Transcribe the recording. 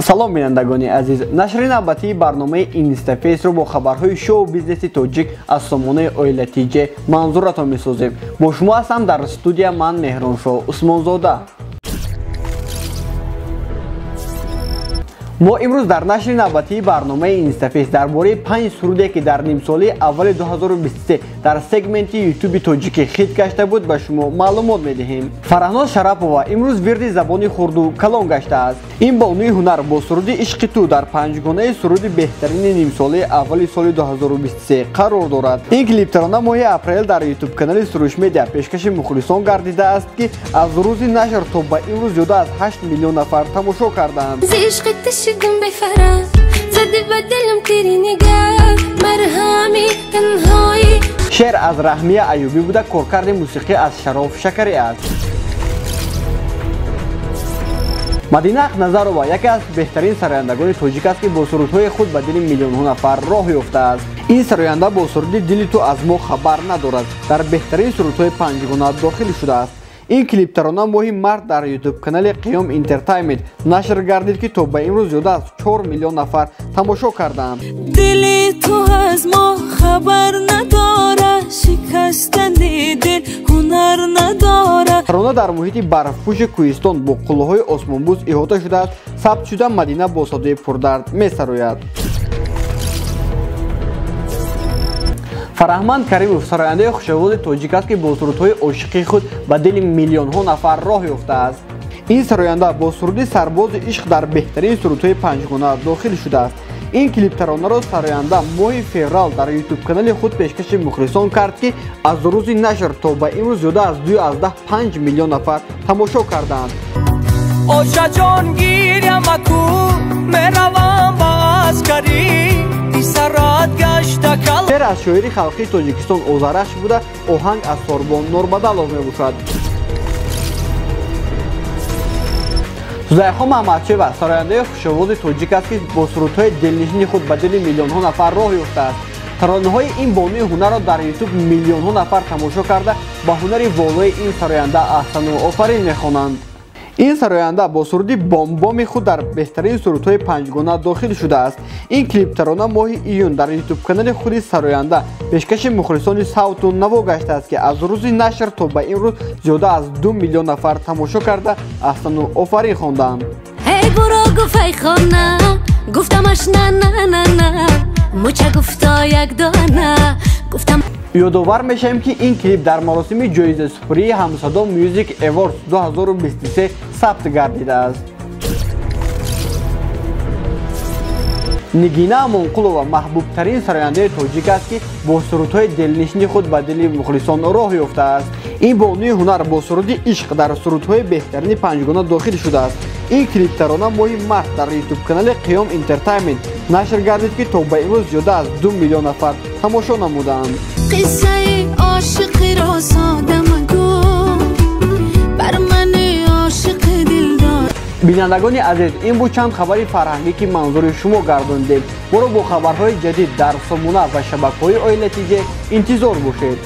Салом бинандагони азиз, нашри навбатии барномаи Инстафейсро бо хабарҳои шоу-бизнеси тоҷик аз сомонаи Оила ТЖ манзуратон месозем. Бо шумо ҳастам дар студия ман Меҳроншоҳ Усмонзода. Мо имрӯз дар нашри навбатии барномаи Инстафейс дар бораи 5 суруде, ки дар нимсолаи аввали 2023 дар сегменти ютуби тоҷикӣ хит гашта буд, ба шумо маълумот медиҳем. Фарҳноз Шарапова имрӯз вирди забони хурду калон гаштааст. Ин бонуи ҳунар бо суруди «Ишқи ту» дар панҷгонаи суруди беҳтарини нимсолаи аввали соли 2023 қарор дорад. Ин клиптарона моҳи апрел дар ютуб-канали Суруш Медиа пешкаши мухлисон гардидааст, ки аз рӯзи нашр то ба имрӯз зиёда аз 8 миллион нафар тамошо кардаанд. Шеър аз Раҳмия Аюбӣ буда, коркарди мусиқӣ аз Шароф Шакарӣ аст. Мадина Ақназарова яке аз беҳтарин сарояндагони тоҷик аст, ки бо сурудҳои худ ба дили миллионҳо нафар роҳ ёфтааст. Ин сароянда бо суруди «Дили ту аз мо хабар надорад» дар беҳтарин сурудҳои панҷгона дохил шудааст. Ин клиптарона моҳи март дар ютуб-канали Қиём Интертаймент нашр гардид, ки то ба имрӯз зиёда аз 4 миллион нафар тамошо кардаанд. Дили ту аз мо хабар надорад, шикастани дил ҳунар надорад. Тарона дар муҳити барфпӯши кӯҳистон бо қуллаҳои осмонбӯз иҳота шудааст. Сабт шуда Мадина бо садои пурдард месарояд. Фараҳманд Каримов сарояндаи хушовози тоҷик аст, ки бо сурудҳои ошиқии худ ба дили миллионҳо нафар роҳ ёфтааст. Ин сароянда бо суруди «Сарбози ишқ» дар беҳтарин сурудҳои панҷгона дохил шудааст. Ин клиптаронаро сароянда моҳи феврал дар ютуб-канали худ пешкаши мухлисон кард, ки аз рӯзи нашр то ба имрӯз зиёда аз 2,5 миллион нафар тамошо кардаанд. Ошаҷон гиря маку, меравам ба аскарӣ. Шеър аз шоири халқии Тоҷикистон Озарахш буда, оҳанг аз Сорбон Норбадалов мебошад. Зулайхо Маҳмадшоева сарояндаи хушовози тоҷик аст, ки бо сурудҳои дилнишини худ ба дили миллионҳо нафар роҳ ёфтааст. Таронаҳои ин бонуи ҳунарро дар ютуб миллионҳо нафар тамошо карда, ба ҳунари волои ин сароянда аҳсану офарин мехонанд. Ин сароянда бо суруди «Бомбоми» худ дар беҳтарин сурудҳои панҷгона дохил шудааст. Ин клиптарона моҳи июн дар ютуб-канали худи сароянда пешкаши мухлисони савту наво гаштааст, ки аз рӯзи нашр то ба имрӯз зиёда аз 2 миллион нафар тамошо карда, аҳсану офарин хондаанд. Ёдовар мешавем, ки ин клип дар маросими ҷоизасупурии Ҳамсадо Music Awards 2023 сабт гардидааст. Нигина Амонқулова маҳбубтарин сарояндаи тоҷик аст, ки бо сурудҳои дилнишини худ ба дили мухлисон роҳ ёфтааст. Ин бонуи ҳунар бо суруди «Ишқ» дар сурудҳои беҳтарини панҷгона дохил шудааст. Ин клиптарона моҳи март дар ютуб-канали Қиём Интертаймент нашр гардид, ки то ба имрӯз зиёда аз 2 миллион нафар тамошо намудаанд. Қиссаи ошиқиро сода магӯ, бар мани ошиқи дилдор. Бинандагони азиз, ин буд чанд хабари фарҳангӣ, ки манзури шумо гардондем. Моро бо хабарҳои ҷадид дар сомона ва шабакаҳои Оила ТЖ интизор бошед.